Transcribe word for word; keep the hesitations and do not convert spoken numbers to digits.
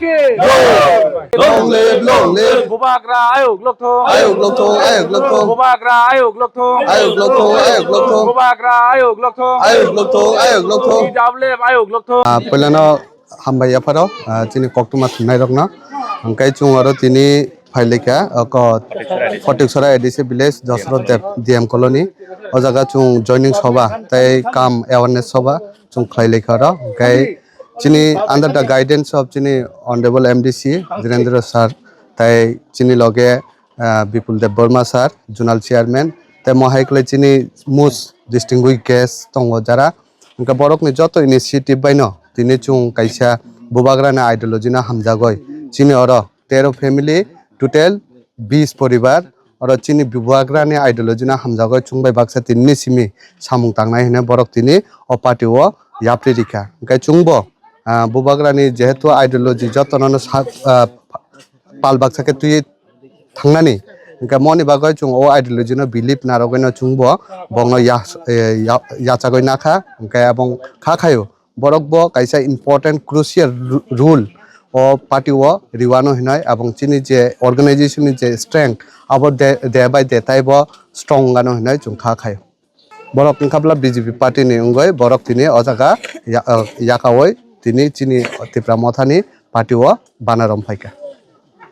Long live, long live. Bubagra ayuk lokthong. Ayuk lokthong, ayuk lokthong. Bubagra ayuk lokthong. Ayuk lokthong, ayuk lokthong. Bubagra ayuk lokthong. Ayuk lokthong, ayuk lokthong. P W F ayuk lokthong. Ah, puilano hambai yapharo, ah, chini koktwma thumnairokno. Hwnkhe chwng oro tini phailaikha, oko Photiksora A D C village, Dasarath Deb D M colony. O jaga chwng joining soba tei kam awareness soba chwng khlailaikha oro. Hwnkhe chini under the guidance of chini Honorable M D C Dhirendra sir, tei chini loge, ah, Bipul Deb Barma sir, Zonal Chairman, tei mohai kwlai chini most distinguished guest tongo jara. Hwnkhe borokni joto initiative baino tini chwng kaisa Bubagrani ideology no hamjagoi. Chini oro tero family, total bis poribar. Oro chini Bubagrani ideology no hamjagoi chwng bai baksa tinini simi samung tangnai hwnwi borok tini o party o yapri rikha. Hwnkhe chwngbo, ah, Bubagrani jehetu ideology jotono no sa-, ah, pal baksa khe twi thangnani. Hwnkhe moni bagwi chwng o ideology no believe narwgwino chwngbo bongno ya-, eh, ya-, yachagwi nakha. Hwnkhe abong kha khaio borok bo kaisa important crucial ru-, role o party o riwano hinoi, abong chini je organization ni je strength abo de, day by day taibo strong wngano hinoi chwng kha khaio. Borok wngkha bwla B J P party ni wngwi borok tini o jaga ya-, eh, yakaui tini chini Tipra Mothani party o bana romphai kha.